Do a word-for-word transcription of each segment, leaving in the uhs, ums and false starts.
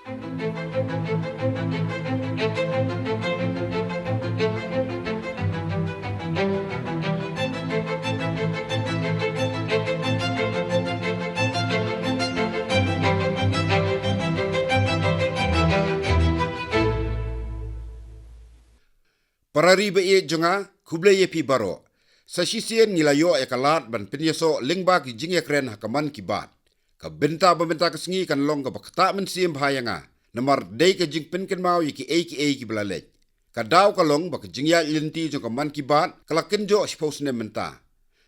Para ri ba ïeit jong nga, khublei ïa phi baroh. Sa shisien ngi la ïoh ïa ka lad ban pynïasoh lyngba ki jingïakren ha ka Mann Ki Baat. Ka bynta ba mynta ka sngi kan long kaba ktah mynsiem bha ïa nga, namar dei ka jingpynkynmaw ïa kiei kiei kiba la leit. Ka daw ka long ba ka jingïaid lynti jong ka Mann Ki Baat ka la kynjoh shiphew snem mynta.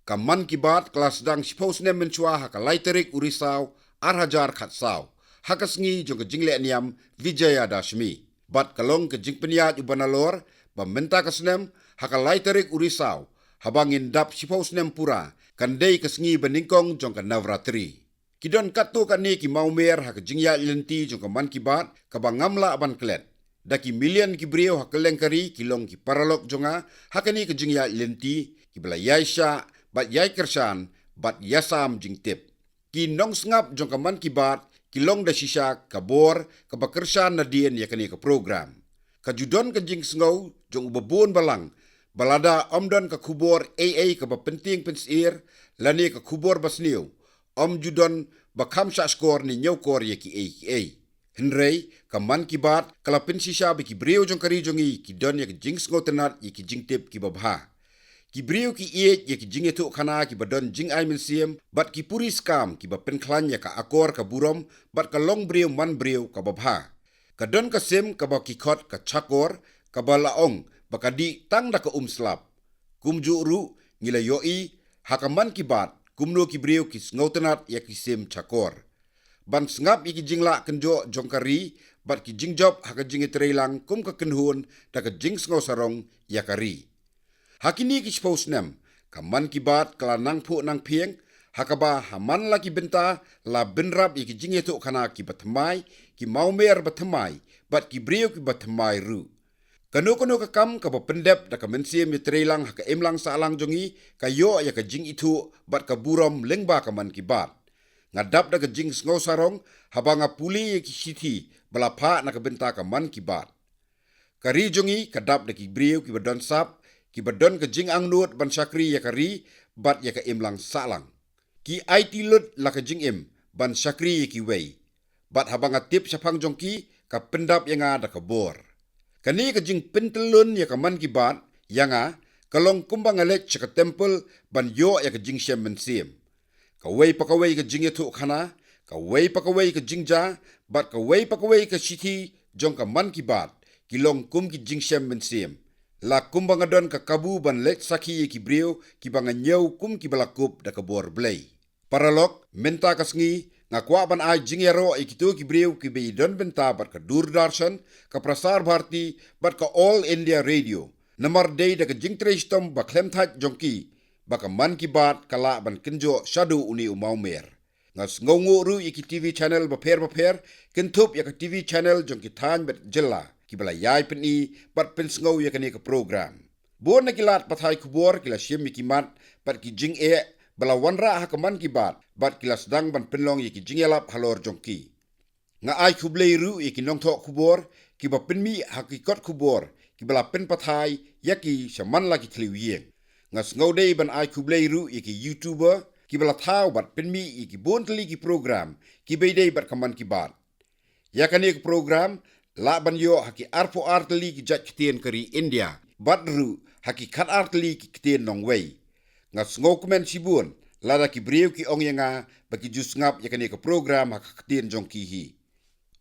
Ka Mann Ki Baat ka la sdang shiphew snem mynshuwa ha ka lai tarik u Risaw ar hajar khatsaw, ha ka sngi jong ka jinglehniam Vijayadashmi. Bad ka long ka jingpynïaid uba nalor ba mynta ka snem, ha ka lai tarik u Risaw, haba ngin dap shiphew snem pura, kan dei ka sngi banyngkong jong ka Navratri. Ki don katto katne ki mawmer ha ka jingïaid lynti jong ka Mann Ki Baat kaba ngam lah ban klet. Da ki million ki briew ha kylleng ka ri ki long ki paralok jong nga ha kane ka jingïaid lynti, kiba la ïaishah bad ïai kyrshan bad ïasam jingtip. Ki nongsngap jong ka Mann Ki Baat ki long da shisha ka bor kaba kyrshan nadien ïa kane ka program. Ka ju don ka jingsngew jong uba bun balang ba lada ym don ka khubor ei ei kaba pyntieng pynsyier lane ka khubor basniew, ym ju don ba kham shahshkor ne ñiewkor ïa kiei kiei. Hynrei ka Mann Ki Baat ka la pynshisha ba ki briew jong ka ri jong ngi ki don ïa ka jingsngewtynnat ïa ki jingtip kiba bha. Ki briew ki ïeit ïa ki jingïathuhkhana kiba don jingai mynsiem bad ki puriskam kiba pynkhlaiñ ïa ka akor ka burom bad ka longbriew manbriew kaba bha. Ka don ka sim kaba ki khot ka Chakor, kaba la ong ba ka dih tang da ka umslap. Kumjuh ruh ngi la ïohi ha ka Mann Ki Baat kumno ki briew ki sngewtynnat ïa ki sim Chakor. Ban sngap ïa ki jinglah kynjoh jong ka ri bad ki jingjop ha ka jingïatreilang kum ka kynhun da ka jingsngewsarong ïa ka ri. Ha kine ki shiphew snem, ka Mann Ki Baat ka la nangphuh nangphieng, ha kaba ha man la ki bynta la bynrap ïa ki jingïathuhkhana kiba thymmai, ki mawmer ba thymmai bad ki briew kiba thymmai ruh. Kano kano ka kam kaba pyndep da ka mynsiem ïatreilang ha ka imlang sahlang jong ngi ka ïoh ïa ka jingithuh bad ka burom lyngba ka Mann Ki Baat. Nga dap da ka jingsngewsarong haba nga pule ïa ki shithi ba la phah na ka bynta ka Mann Ki Baat. Ka ri jong ngi ka dap da ki briew kiba don sap, kiba don ka jingangnud ban shakri ïa ka ri bad ïa ka imlang sahlang. Ki aiti lut la ka jingim ban shakri ïa kiwei. Bad haba nga tip shaphang jong ki, ka pyndap ïa nga da ka bor. Kane ka jingpyntyllun ïa ka Mann Ki Baat ïa nga ka long kumba nga leit sha ka temple ban ïoh ïa ka jingshem mynsiem. Kawei pa kawei ka jingïathuhkhana, kawei pa kawei ka jingjia bad kawei pa kawei ka shithi jong ka Mann Ki Baat ki long kum ki jingshem mynsiem. La kumba nga don ka kabu ban leit sakhi ïa ki briew kiba nga ñiew kum kiba la kup da ka bor Blei. Paralok, mynta ka sngi nga kwah ban ai jingïaroh ïa kito ki briew kiba ïadon bynta bad ka Doordarshan, ka Prasar Bharati bad ka All India Radio. Namar dei da ka jingtrei shitom ba khlem thait jong ki ba ka Mann Ki Baat ka lah ban kynjoh shaduh une u mawmer. Nga sngewnguh ruh ïa ki TV channel bapher bapher, kynthup ïa ka TV channel jong ki thaiñ bad jylla kiba la ïai pyni bad pynsngew ïa kane ka program. Bun na ki lad pathai khubor ki la shim ïa ki mat bad ki jingeh ba la wanrah ha ka Mann Ki Baat bad ki la sdang ban pynlong ïa ki jingïalap halor jong ki. Nga ai khublei ruh ïa ki nongthoh khubor kiba pynmih ha ki kot khubor kiba la pynpathai ïa ki sha man la ki thliew ïing. Nga sngewdei ban ai khublei ruh ïa ki YouTuber kiba la thaw bad pynmih ïa ki bun tylli ki program kiba ïadei bad ka Mann Ki Baat. Ïa kane ka program lah ban ïoh ha ki arphew ar tylli ki jait ktien ka ri India bad ruh ha ki khatar tylli ki ktien nongwei. Nga sngewkmen shibun lada ki briew ki ong ïa nga ba ki ju sngap ïa kane ka program ha ka ktien jong ki hi.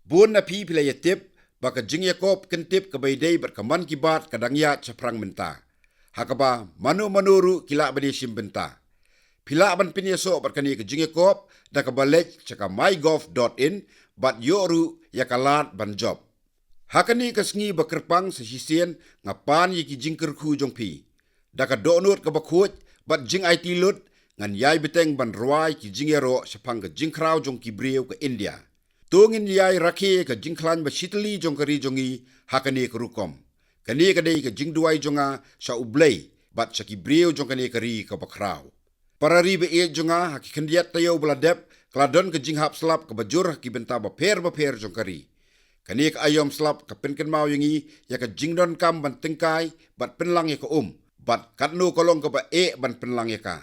Bun na phi phi la ïatip ba ka jingïakop kyntip kaba ïadei bad ka Mann Ki Baat ka dang ïaid shaphrang mynta, ha kaba mano mano ruh ki lah ban ïashim bynta. Phi lah ban pynïasoh bad kane ka jingïakop da kaba leit sha ka mygov dot in bad ïoh ruh ïa ka lad ban jop. Ha kane ka sngi ba kyrpang sa shisien nga pan ïa ki jingkyrkhu jong phi. Da ka dohnud kaba khuid bad jingaiti lut, ngan ïai bteng ban rwai ki jingïaroh shaphang ka jingkhraw jong ki briew ka India. To ngin ïai rakhe ka jingkhlaiñ ba shitylli jong ka ri jong ngi ha kane ka rukom. Kane ka dei ka jingduwai jong nga sha U Blei bad sha ki briew jong kane ka ri kaba khraw. Para ri ba ïeit jong nga, ha ki khyndiat taïew ba la dep ka la don ka jinghap slap kaba jur ha ki bynta bapher bapher jong ka ri. Kane ka aïom slap ka pynkynmaw ïa ngi ïa ka jingdonkam ban tyngkai bad pynlang ïa ka um, bad katno ka long kaba eh ban pynlang ïa ka.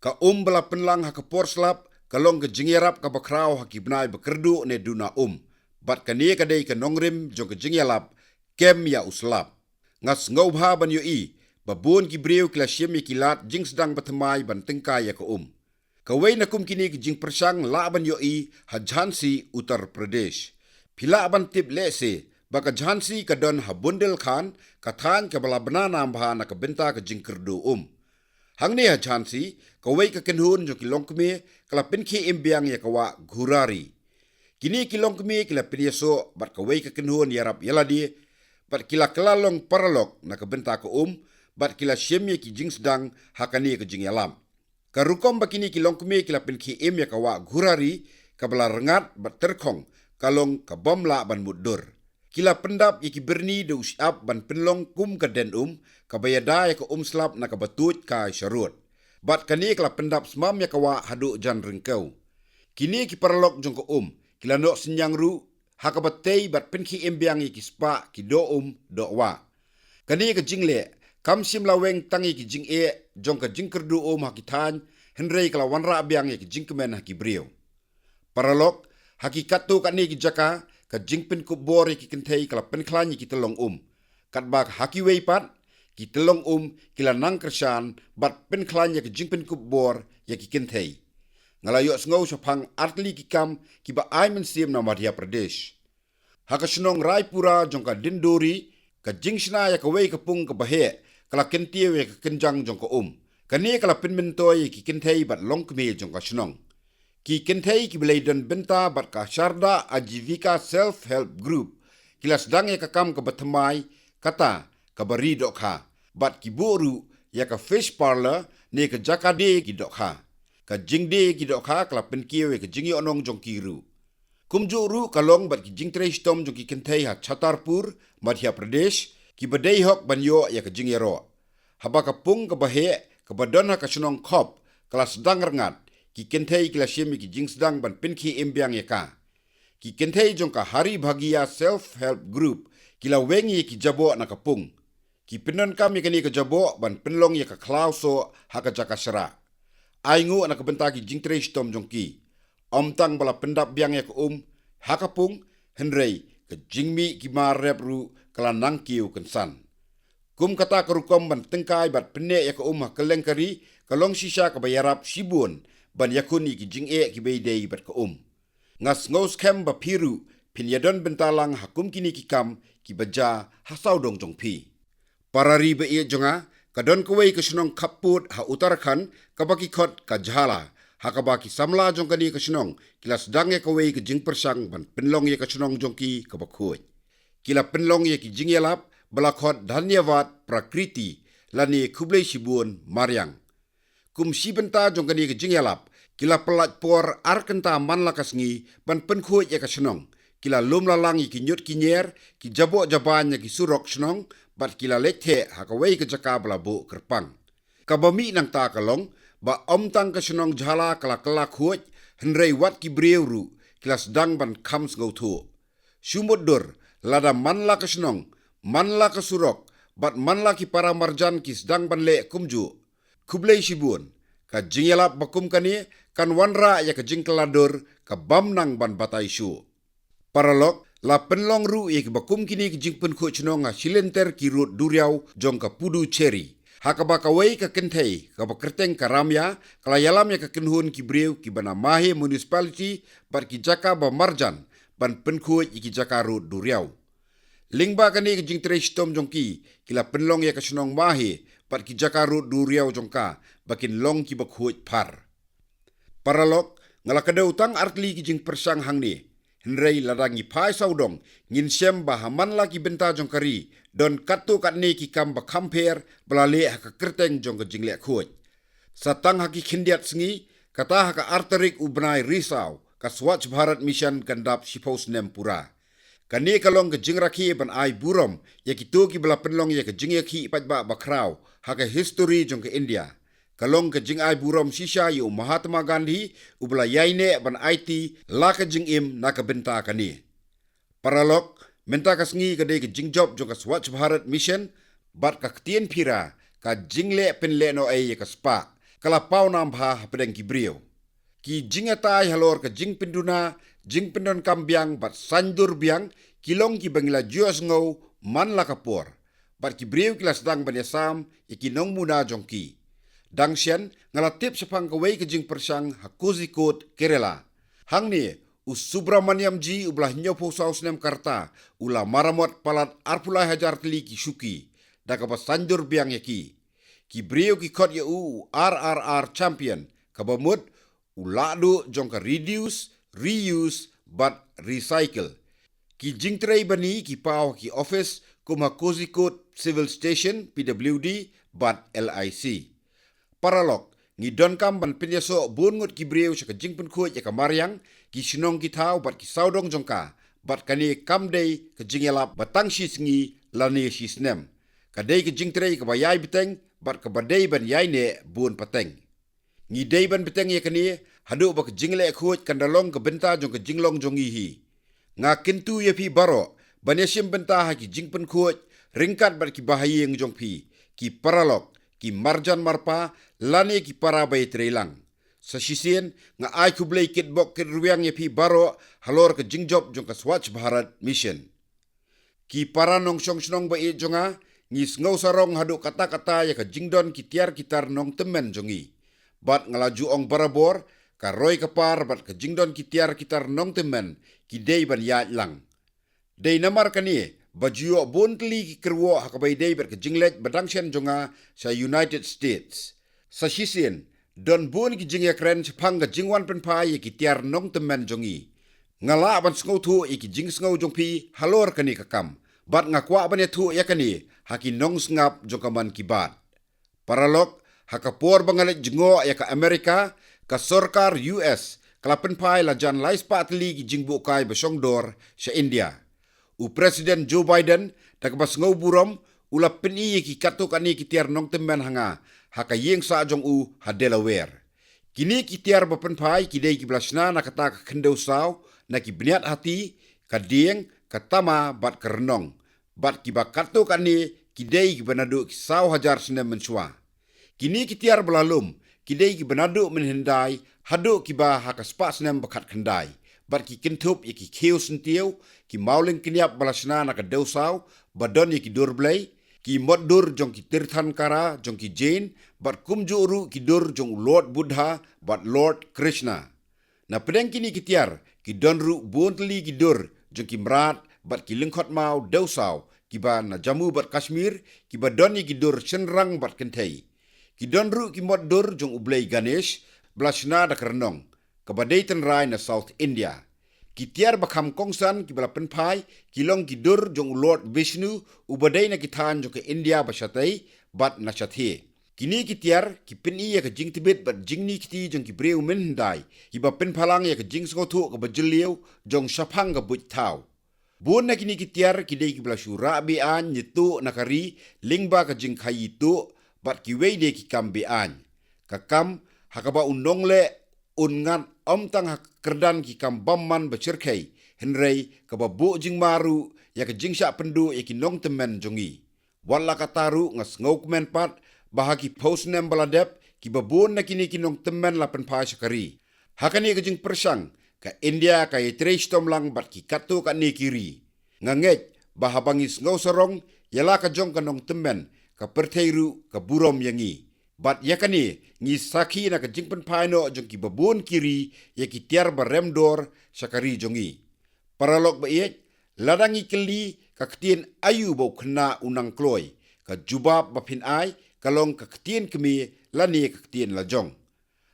Ka um ba la pynlang ha ka por slap ka long ka jingïarap kaba khraw ha ki bnai ba kyrduh ne duna um, bad kane ka dei ka nongrim jong ka jingïalap kem ïa u slap. Nga sngewbha ban ïohi ba bun ki briew ki la shim ïa ki lad jingsdang bathymmai ban tyngkai ïa ka um. Kawei na kum kine ki jingpyrshang lah ban ïohi ha Jhansi, Uttar Pradesh. Phi lah ban tip lehse ba ka Jhansi ka don ha Bundelkhand, ka thaiñ kaba la bna nam bha na ka bynta ka jingkyrduh um. Hangne ha Jhansi, kawei ka kynhun jong ki longkmie ka la pynkhie im biang ïa ka wah Ghurari. Kine ki longkmie ki la pynïasoh bad kawei ka kynhun ïarap ïalade, bad ki la kylla long paralok na ka bynta ka um, bad ki la shim ïa ki jingsdang ha kane ka jingïalam. Ka rukom ba kine ki longkmie ki la pynkhie im ïa ka wah Ghurari, kaba la rngat bad tyrkhong, ka long ka bym lah ban mutdur. Ki la pyndap ïa ki byrni da u shyiap ban pynlong kum ka den um, kaba ïada ïa ka um slap na kaba tuid kai sharud. Bad kane ka la pyndap smam ïa ka wah haduh jan ryngkew. Kine ki paralok jong ka um ki la noh synñiang ruh ha kaba tei bad pynkhie im biang ïa ki spah ki doh um doh wah. Kane ka jingleh kam shym la weng tang ïa ki jingeh jong ka jingkyrduh um ha ki thaiñ, hynrei ka la wanrah biang ïa ki jingkmen ha ki briew. Paralok, ha ki katto katne ki jaka, ka jingpynkup bor ïa ki kynthei ka la pynkhlaiñ ïa ki tyllong um. Katba ha kiwei pat, ki tyllong um ki la nang kyrshan bad pynkhlaiñ ïa ka jingpynkup bor ïa ki kynthei. Nga la ïohsngew shaphang artylli ki kam kiba ai mynsiem na Madhya Pradesh. Ha ka shnong Raipura jong ka Dindori, ka jingshna ïa kawei ka pung kaba heh ka la kyntiew ïa ka kynjang jong ka um. Kane ka la pynmyntoi ïa ki kynthei bad longkmie jong ka shnong. Ki kynthei kiba la ïadon bynta bad ka Sharda Ajivika Self Help Group ki la sdang ïa ka kam kaba thymmai, kata kaba ri dohkha, bad ki buh ruh ïa ka fish parlour ne ka jaka die ki dohkha. Ka jingdie ki dohkha ka la pynkiew ïa ka jingïohnong jong ki ruh. Kumjuh ruh ka long bad ki jingtrei shitom jong ki kynthei ha Chhatarpur, Madhya Pradesh, kiba dei hok ban ïoh ïa ka jingïaroh. Haba ka pung kaba heh kaba don ha ka shnong Khop ka la sdang rngat, ki kynthei ki la shim ïa ki jingsdang ban pynkhie im biang ïa ka. Ki kynthei jong ka Hari Bhagia Self Help Group ki la weng ïa ki jaboh na ka pung. Ki pyndonkam ïa kane ka jaboh ban pynlong ïa ka khlaw soh ha ka jaka shrah. Ai nguh na ka bynta ki jingtrei shitom jong ki. Ym tang ba la pyndap biang ïa ka um ha ka pung, hynrei ka jingmih ki mar rep ruh ka la nang kiew kynsan. Kum kata ka rukom ban tyngkai bad pynneh ïa ka um ha kylleng ka ri ka long shisha kaba ïarap shibun ban ïakhun ïa ki jingeh kiba ïadei bad ka um. Nga sngew skhem ba phi ruh phin ïadon bynta lang ha kum kine ki kam kiba jia ha sawdong jong phi. Para ri ba ïeit jong nga, ka don kawei ka shnong khappud ha Uttarakhand kaba ki khot ka Jhala, ha kaba ki samla jong kane ka shnong ki la sdang ïa kawei ka jingpyrshang ban pynlong ïa ka shnong jong ki kaba khuid. Ki la pynlong ïa ki jingïalap ba la khot Dhanyavad Prakriti, lane Khublei Shibun Mariang. Kum shi bynta jong kane ka jingïalap, ki la pyllait por ar kynta man la ka sngi ban pynkhuid ïa ka shnong. Ki la lum la lang ïa ki ñiut ki ñier, ki jaboh jabañ ïa ki surok shnong, bad ki la leit theh ha kawei ka jaka ba la buh kyrpang. Kaba mih nangta ka long ba ym tang ka shnong Jhala ka la kylla khuid, hynrei wat ki briew ruh ki la sdang ban kham sngewthuh. Shu mutdur, lada man la ka shnong, man la ka surok, bad man la ki para marjan ki sdang ban leh kumjuh, khublei shibun. Ka jingïalap ba kum kane kan wanrah ïa ka jingkylla dur kaba ym nang ban batai shuh. Paralok, la pynlong ruh ïa kiba kum kine ki jingpynkhuid shnong ha shilynter ki rud duriaw jong ka Puducherry, ha kaba kawei ka kynthei kaba kyrteng ka Ramya ka la ïalam ïa ka kynhun ki briew kiba na Mahe Municipality bad ki jaka ba marjan ban pynkhuid ïa ki jaka rud duriaw. Lyngba kane ka jingtrei shitom jong ki, ki la pynlong ïa ka shnong Mahe bad ki jaka rud duriaw jong ka ba kin long kiba khuid phar. Paralok, nga la kdew tang artylli ki jingpyrshang hangne, hynrei lada ngi phai sawdong, ngin shem ba ha man la ki bynta jong ka ri don katto katne ki kam ba kham pher ba la leh ha ka kyrteng jong ka jingleh khuid. Sa tang ha ki khyndiat sngi, kata ha ka ar tarik u bnai Risaw, ka Swachh Bharat Mission kan dap shiphew snem pura. Kane ka long ka jingrakhe ban ai burom ïa kito kiba la pynlong ïa ka jingïakhih paidbah bakhraw ha ka histori jong ka India. Ka long ka jingai burom shisha ïa u Mahatma Gandhi, uba la ïaineh ban aiti la ka jingim na ka bynta kane. Paralok, mynta ka sngi ka dei ka jingjop jong ka Swachh Bharat Mission, bad ka ktien phira, ka jingleh pynlehnohei ïa ka spah, ka la paw nam bha hapdeng ki briew. Ki jingïatai halor ka jingpynduna, jingpyndonkam biang bad saiñdur biang, ki long kiba ngi la ju ïohsngew man la ka por. Bad ki briew ki la sdang ban ïasam ïa ki nongmuna jong ki. Dang shen, nga la tip shaphang kawei ka jingpyrshang ha Kozhikode, Kerala. Hangne, u Subramaniam G, uba la hynñiewphew saw snem ka rta, u la maramot palat arphew lai hajar tylli ki shuki, da kaba saiñdur biang ïa ki. Ki briew ki khot ïa u u R R R champion, kaba mut u lahduh jong ka reduce, reuse bad recycle. Ki jingtrei bani ki paw ha ki office kum ha Kozhikode Civil Station, P W D, bad L I C. Paralok, ngi donkam ban pynïasoh bun ngut ki briew sha ka jingpynkhuid ïa ka mariang, ki shnong ki thaw bad ki sawdong jong ka, bad kane kam dei ka jingïalap ba tang shisngi lane shisnem. Ka dei ka jingtrei kaba ïai bteng, bad kaba dei ban ïaineh bun pateng. Ngi dei ban bteng ïa kane, haduh ba ka jingleh khuid kan da long ka bynta jong ka jinglong jong ngi hi. Nga kyntu ïa phi baroh ban ïashim bynta ha ki jingpynkhuid ryngkat bad ki bahaïing jong phi, ki paralok, ki marjan marpa, lane ki para ba ïatreilang. Sa shisien, nga ai khublei kitbok kitrwiang ïa phi baroh halor ka jingjop jong ka Swachh Bharat Mission. Ki para nongshong shnong ba ïeit jong nga, ngi sngew sarong haduh katta katta ïa ka jingdon ki tiar ki tar nongtymmen jong ngi. Bad nga la ju ong barabor, ka roi ka par bad ka jingdon ki tiar ki tar nongtymmen, ki dei ban ïaid lang. Dei namar kane ba ju ïoh bun tylli ki kyrwoh ha kaba ïadei bad ka jingleit ba dang shen jong nga sha United States. Sa shisien, don bun ki jingïakren shaphang ka jingwan pynphai ïa ki tiar nongtymmen jong ngi. Nga lah ban sngewthuh ïa ki jingsngew jong phi halor kane ka kam, bad nga kwah ban ïathuh ïa kane ha ki nongsngap jong ka Mann Ki Baat. Paralok, ha ka por ba nga leit jngoh ïa ka Amerika, ka sorkar U S ka la pynphai lajan lai spah tylli ki jingbuhkai ba shongdor sha India. U President Joe Biden, da kaba sngew burom, u la pyni ïa ki katto katne ki tiar nongtymmen ha nga, ha ka ïing sah jong u ha Delaware. Kine ki tiar ba pynphai ki dei kiba la shna na kata ka khyndew saw, na ki bniat hati, ka dieng, ka tama bad ka rnong. Bad kiba katto katne ki dei kiba naduh ki saw hajar snem mynshuwa. Kine ki tiar ba la lum ki dei kiba naduh mynhyndai haduh kiba ha ka spah snem ba khatkhyndai. Bad ki kynthup ïa ki khiew syntiew, ki mawlyng kynïap ba la shna na ka dewsaw ba don ïa ki dur blei, ki mot dur jong ki Tirthankara jong ki Jain, bad kumjuh ruh ki dur jong u Lord Buddha bad Lord Krishna. Na pdeng kine ki tiar, ki don ruh bun tylli ki dur jong ki mrad bad ki lyngkhot maw dewsaw, kiba na Jammu bad Kashmir, kiba don ïa ki dur shynrang bad kynthei. Ki don ruh ki mot dur jong u blei Ganesh, ba la shna da ka rnong, kaba dei tynrai na South India. Ki tiar ba kham kongsan kiba la pynphai, ki long ki dur jong u Lord Vishnu, uba dei na ki thaiñ jong ka India ba shatei bad na shathie. Kine ki tiar ki pyni ïa ka jingtbit bad jingni kti jong ki briew mynhyndai, kiba pynphalang ïa ka jingsngewthuh kaba jylliew jong shaphang ka buit thaw. Bun na kine ki tiar ki dei kiba la shu rah be-aiñ ne tuh na ka ri lyngba ka jingkhaïi tuh, bad kiwei de ki kam be-aiñ. Ka kam ha kaba u nongleh un ngat ym tang ha ka kyrdan ki kam bymman ba shyrkhei, hynrei kaba buh jingma ruh ïa ka jingshah pynduh ïa ki nongtymmen jong ngi. Wat la katta ruh, nga sngewkmen pat ba ha ki phew snem ba la dep, kiba bun na kine ki nongtymmen la pynphai sha ka ri. Ha kane ka jingpyrshang, ka India ka ïatrei shitom lang bad ki katto katne ki ri. Nga ngeit ba haba ngi sngew sarong ïa la ka jong ka nongtymmen, ka pyrthei ruh ka burom ïa ngi. Bad ïa kane ngi sakhi na ka jingpynphai noh jong kiba bun ki ri ïa ki tiar ba rem dor sha ka ri jong ngi. Paralok ba ïeit, lada ngi kylli ka ktien aïu ba u khynnah u nang kloi, ka jubab ba phin ai ka long ka ktien kmie lane ka ktien lajong.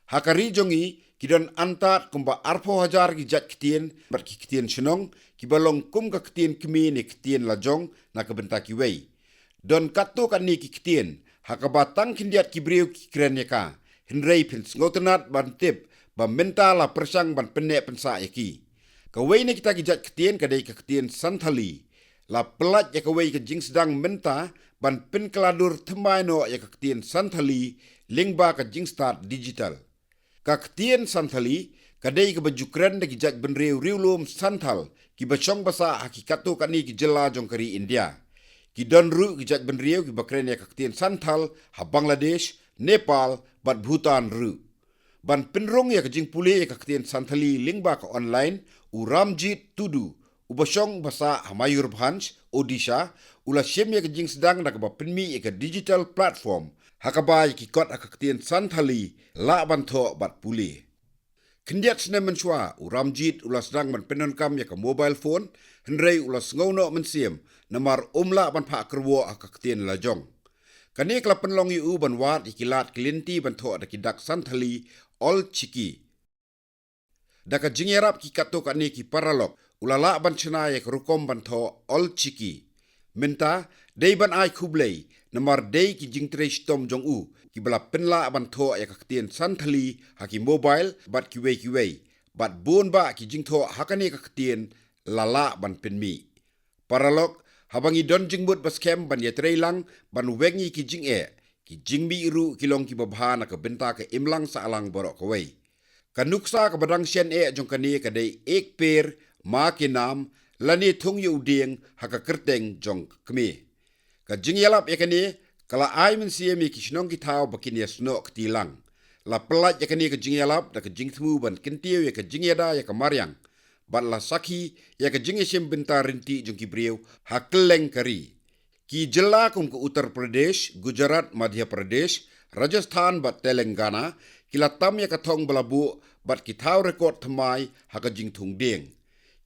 Ha ka ri jong ngi, ki don antad kumba arphew hajar ki jait ktien bad ki ktien shnong, kiba long kum ka ktien kmie ne ktien lajong na ka bynta kiwei. Don katto katne ki ktien ha kaba tang khyndiat ki briew ki kren ïa ka, hynrei phin sngewtynnad ban tip ba mynta la pyrshang ban pynneh pynsah ïa ki. Kawei na kita ki jait ktien ka dei ka ktien Santhali. La pyllait ïa kawei ka jingsdang mynta ban pynkylla dur thymmai noh ïa ka ktien Santhali lyngba ka jingstad digital. Ka ktien Santhali ka dei kaba ju kren da ki jaitbynriew riewlum Santhal kiba shong basah ha ki katto katne ki jylla jong ka ri India. Ki don ruh ki jaitbynriew kiba kren ïa ka ktien Santhal ha Bangladesh, Nepal bad Bhutan ruh. Ban pynrung ïa ka jingpule ïa ka ktien Santhali lyngba ka online, u Ramjit Tudu, uba shong basah ha Mayurbhanj, Odisha, u la shim ïa ka jingsdang da kaba pynmih ïa ka digital platform ha kaba ïa ki kot ha ka ktien Santhali lah ban thoh bad pule. Khyndiat snem mynshuwa, u Ramjit u la sdang ban pyndonkam ïa ka mobile phone, hynrei u la sngew noh mynsiem namar um lah ban phah kyrwoh ha ka ktien lajong. Kane ka la pynlong ïa u ban wad ïa ki lad ki lynti ban thoh da ki dak Santhali, Ol Chiki. Da ka jingïarap ki katto katne ki paralok, u la lah ban shna ïa ka rukom ban thoh Ol Chiki. Mynta, dei ban ai khublei namar dei ki jingtrei shitom jong u kiba la pynlah ban thoh ïa ka ktien Santhali ha ki mobile bad kiwei kiwei, bad bun bah ki jingthoh ha kane ka ktien la lah ban pynmih. Paralok, haba ngi don jingmut ba skhem ban ïatreilang ban weng ïa ki jingeh, ki jingmih ruh ki long kiba bha na ka bynta ka imlang sahlang baroh kawei. Ka nuksa kaba dang shen eh jong kane ka dei Ek Ped Maa Ke Naam, lane thung ïa u dieng ha ka kyrteng jong ka kmie. Ka jingïalap ïa kane ka la ai mynsiem ïa ki shnong ki thaw ba kin ïasnoh kti lang. La pyllait ïa kane ka jingïalap da ka jingthmu ban kyntiew ïa ka jingïada ïa ka mariang, bad la sakhi ïa ka jingïashim bynta ryntih jong ki briew ha kylleng ka ri. Ki jylla kum ka Uttar Pradesh, Gujarat, Madhya Pradesh, Rajasthan bad Telangana ki la tam ïa ka thong ba la buh bad ki thaw record thymmai ha ka jingthung dieng.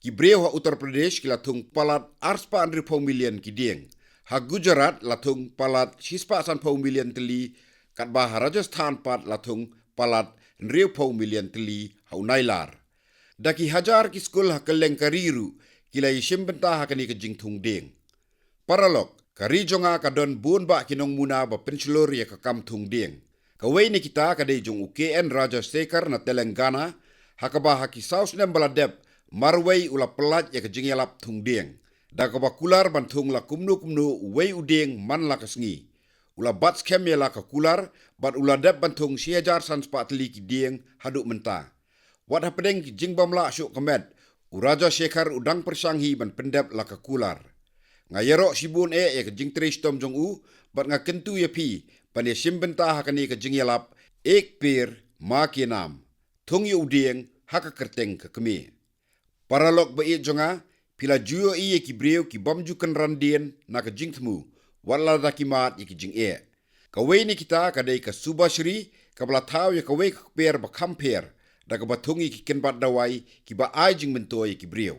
Ki briew ha Uttar Pradesh ki la thung palat arspah hynriewphew million ki dieng. Ha Gujarat la thung palat shispah sanphew million tylli, katba ha Rajasthan pat la thung palat hynriewphew million tylli ha u Nailar. Da ki hajar ki skul ha kylleng ka ri ruh ki la ïashim bynta ha kane ka jingthung dieng. Paralok, ka ri jong nga ka don bun bah ki nongmuna ba pynshlur ïa ka kam thung dieng. Kawei na kita ka dei jong u K N Rajasekhar na Telangana, ha kaba ha ki saw snem ba la dep, marwei u la pyllait ïa ka jingïalap thung dieng. Da kaba kular ban thung la kumno kumno uwei u dieng man la ka sngi. U la bat skhem ïa la ka kular, bad u la dep ban thung shi hajar sanspah tylli ki dieng haduh mynta. Wat hapdeng ki jingbym lah shuh ka met, u Rajasekhar u dang pyrshang hi ban pyndep la ka kular. Nga ïaroh shibun eh ïa ka jingtrei shitom jong u, bad nga kyntu ïa phi ban ïashim bynta ha kane ka jingïalap Ek Ped Maa Ke Naam, thung ïa u dieng ha ka kyrteng ka kmie. Paralok ba ïeit jong nga, phi la ju ïohi ïa ki briew ki bym ju kynran dien na ka jingthmu, wat la da ki mad ïa ki jingeh. Kawei na kita ka dei ka Subhashree, kaba la thaw ïa kawei ka kper ba kham pher, da kaba thung ïa ki kynbat dawai kiba ai jingmyntoi ïa ki briew.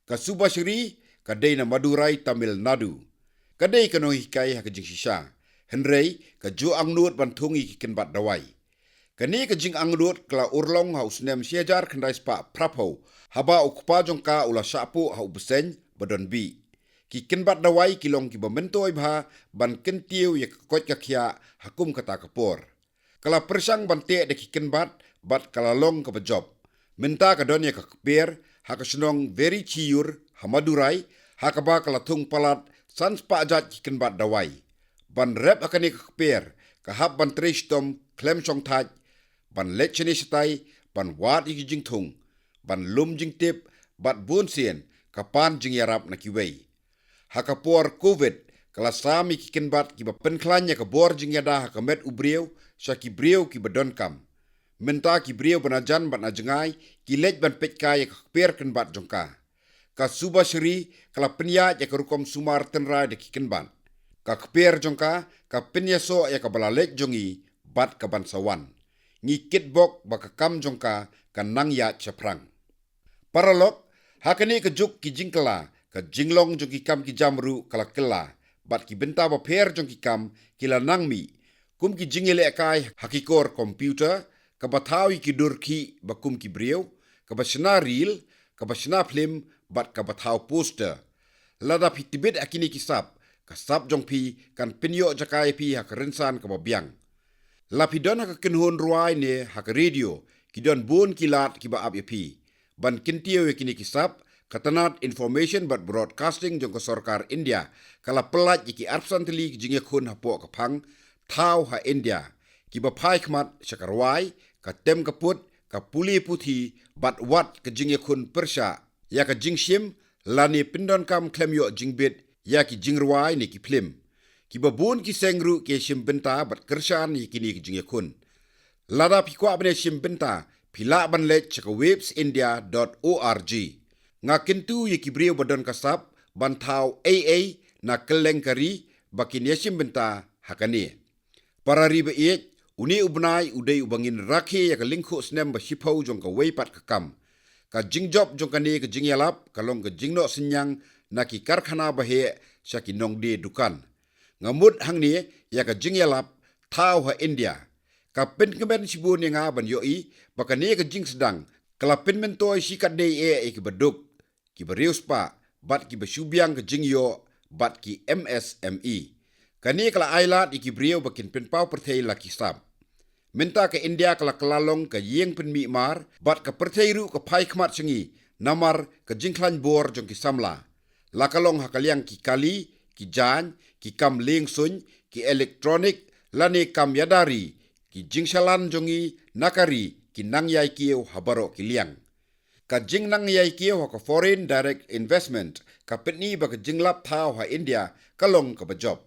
Ka Subhashree ka dei na Madurai, Tamil Nadu. Ka dei ka nonghikai ha ka jingshisha, hynrei ka ju angnud ban thung ïa ki kynbat dawai. Kane ka jingangnud ka la urlong ha u snem shi hajar khyndai spah phraphew, haba u kpa jong ka u la shah puh ha u bseiñ ba don bih. Ki kynbat dawai ki long kiba myntoi bha ban kyntiew ïa ka koit ka khiah ha kum kata ka por. Ka la pyrshang ban teh da ki kynbat, bad ka la long kaba jop. Mynta ka don ïa ka kper ha ka shnong Verichiyur ha Madurai, ha kaba ka la thung palat san spah jait ki kynbat dawai. Ban rep ha kane ka kper, ka hap ban trei shitom khlem shongthait, ban leit shane shatai, ban wad ïa ki jingthung, ban lum jingtip, bad bun sien ka pan jingïarap na kiwei. Ha ka por Covid, ka la sam ïa ki kynbat kiba pynkhlaiñ ïa ka bor jingïada ha ka met u briew sha ki briew kiba donkam. Mynta ki briew ba na jan bad na jngai ki leit ban peit kai ïa ka kper kynbat jong ka. Ka Subhashree ka la pynïaid ïa ka rukom sumar tynrai da ki kynbat. Ka kper jong ka ka pynïasoh ïa kaba la leit jong ngi bad ka ban sa wan. Ngi kitbok ba ka kam jong ka kan nang ïaid shaphrang. Paralok, ha kane ka juk ki jingkylla, ka jinglong jong ki kam ki jam ruh ka la kylla, bad ki bynta bapher jong ki kam ki la nang mih, kum ki jingïalehkai ha ki kor computer, kaba thaw ïa ki dur khih ba kum ki briew, kaba shna reel, kaba shna phlim, bad kaba thaw poster. Lada phi tbit ha kine ki sap, ka sap jong phi kan pynïoh jaka ïa phi ha ka rynsan kaba biang. La phi don ha ka kynhun rwai ne ha ka radio, ki don bun ki lad kiba ap ïa phi. Ban kyntiew ïa kine ki sap, ka tnat Information bad Broadcasting jong ka sorkar India ka la pyllait ïa ki arphew san tylli ki jingïakhun hapoh ka phang thaw ha India, kiba phai khmat sha ka rwai, ka tem ka put, ka pule puthi, bad wat ka jingïakhun pyrshah ïa ka jingshim lane pyndonkam khlem ïoh jingbit ïa ki jingrwai ne ki phlim. Kiba bun ki seng ruh ki shim bynta bad kyrshan ïa kine ki jingïakhun. Lada phi kwah ban ïa shim bynta, phi lah ban leit sha ka waves india dot org. Nga kyntu ïa ki briew ba don ka sap ban thaw ei ei na kylleng ka ri ba kin ïa shim bynta ha kane. Para ri ba ïeit, une u bnai u dei uba ngin rakhe ïa ka lyngkhuh snem ba shiphew jong kawei pat ka kam. Ka jingjop jong kane ka jingïalap ka long ka jingnoh synñiang na ki karkhana ba heh sha ki nongdie dukan. Nga mut hangne ïa ka jingïalap thaw ha India. Ka pynkmen shibun ïa nga ban ïohi ba kane ka jingsdang ka la pynmyntoi shikatdei eh ïa kiba duk, kiba riewspah, bad kiba shu biang ka jingïoh, bad ki M S M E. Kane ka la ailad ïa ki briew ba kin pynpaw pyrthei la ki sap. Mynta ka India ka la kylla long ka ïing pynmih mar, bad ka pyrthei ruh ka phai khmat sha ngi namar ka jingkhlaiñ bor jong ki samla. La ka long ha ka liang ki kali, ki jaiñ, ki kam lieng suiñ, ki electronic, lane kam ïada ri, ki jingshalan jong ngi na ka ri ki nang ïai kiew ha baroh ki liang. Ka jingnang ïai kiew ha ka foreign direct investment ka pyni ba ka jinglap thaw ha India ka long kaba jop.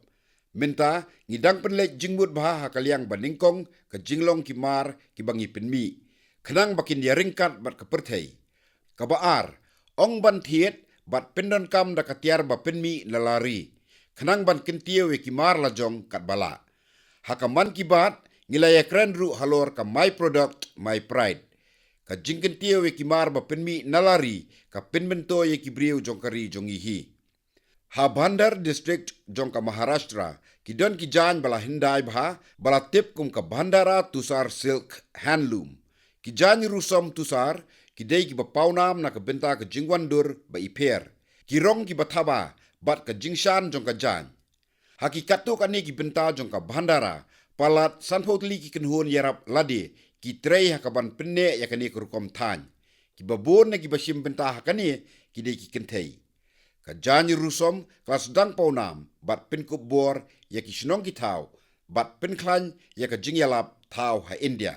Mynta ngi dang pynleit jingmut bha ha ka liang ba nyngkong ka jinglong ki mar kiba ngi pynmih, khnang ba kin ïa ryngkat bad ka pyrthei. Kaba ar, ong ban thied bad pyndonkam da ka tiar ba pynmih na la ri, khnang ban kyntiew ïa ki mar la jong katba lah. Ha ka Mann Ki Baat ngi la ïakren ruh halor ka My Product, My Pride. Ka jingkyntiew ïa ki mar ba pynmih na la ri ka pynmyntoi ïa ki briew jong ka ri jong ngi hi. Ha Bhandar District jong ka Maharashtra ki don ki jaiñ ba la hyndai bha ba la tip kum ka Bhandara Tusar Silk Handloom. Ki jaiñ rusom Tusar ki dei kiba pawnam na ka bynta ka jingwandur ba ipher, ki rong kiba thaba, bad ka jingshan jong ka jaiñ. Ha ki katto katne ki bynta jong ka Bhandara, palat sanphew tylli ki kynhun ïarap lade ki trei ha kaban pynneh ïa kane ka rukom thaiñ. Kiba bun na kiba shim bynta ha kane ki dei ki kynthei. Ka jaiñ rusom ka la sdang pawnam bad pynkup bor ïa ki shnong ki thaw bad pynkhlaiñ ïa ka jingïalap thaw ha India.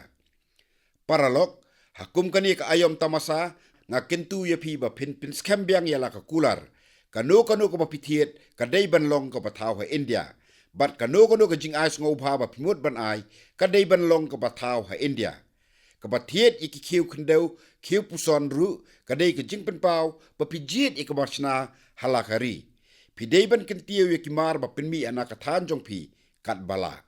Paralok, ha kum kane ka aïom tamasa, nga kyntu ïa phi ba phin pynskhem biang ïa la ka kular. Kano kano kaba phi thied ka dei ban long kaba thaw ha India. Bad kano kano ka jingai sngewbha ba phi mut ban ai ka dei ban long kaba thaw ha India. Kaba thied ïa ki khiew khyndew, khiew puson ruh ka dei ka jingpynpaw ba phi jied ïa kaba shna ha la ka ri. Phi dei ban kyntiew ïa ki mar ba pynmih ha na ka thaiñ jong phi katba lah.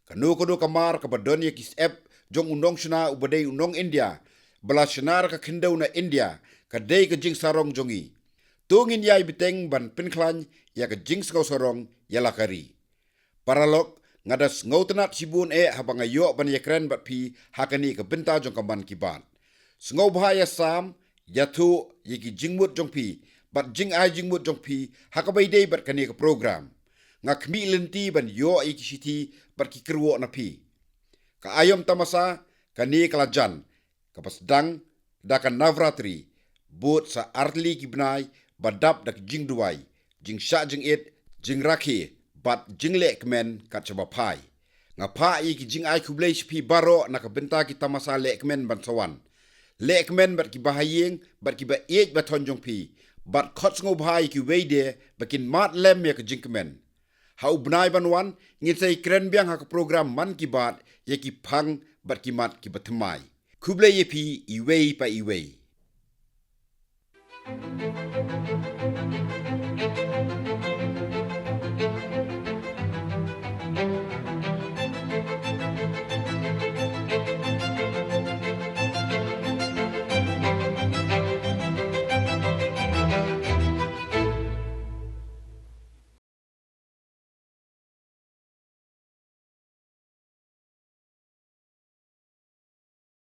Kano kano ka mar kaba don ïa ki syep jong u nongshna uba dei u nong India ba la shna da ka khyndew na India ka dei ka jingsarong jong ngi. To ngin ïai bteng ban pynkhlaiñ ïa ka jingsngewsarong ïa la ka ri. Paralok, nga da sngewtynnat shibun eh haba nga ïoh ban ïakren bad phi ha kane ka bynta jong ka Mann Ki Baat. Sngewbha ïa sam, ïathuh ïa ki jingmut jong phi bad jingai jingmut jong phi ha kaba ïadei bad kane ka program. Nga khmih lynti ban ïoh ïa ki shithi bad ki kyrwoh na phi. Ka aïom tamasa, kane ka la jan, kaba sdang da ka Navratri, bud sa artylli ki bnai ba dap da ka jingduwai, jingshah jingit, jingrakhe bad jingleh kmen kat shaba phai. Nga phah ïa ki jingai khublei sha phi baroh na ka bynta ki tamasa leh kmen ban sa wan. Leh kmen bad kiba ha ïing bad kiba ïeit ba thon jong phi, bad khot sngewbha ïa kiwei de ba kin mad lem ïa ka jingkmen. Ha u bnai ban wan ngin sa ïakren biang ha ka program Mann Ki Baat ïa ki phang bad ki mat kiba thymmai. Khublei ïa phi iwei pa iwei.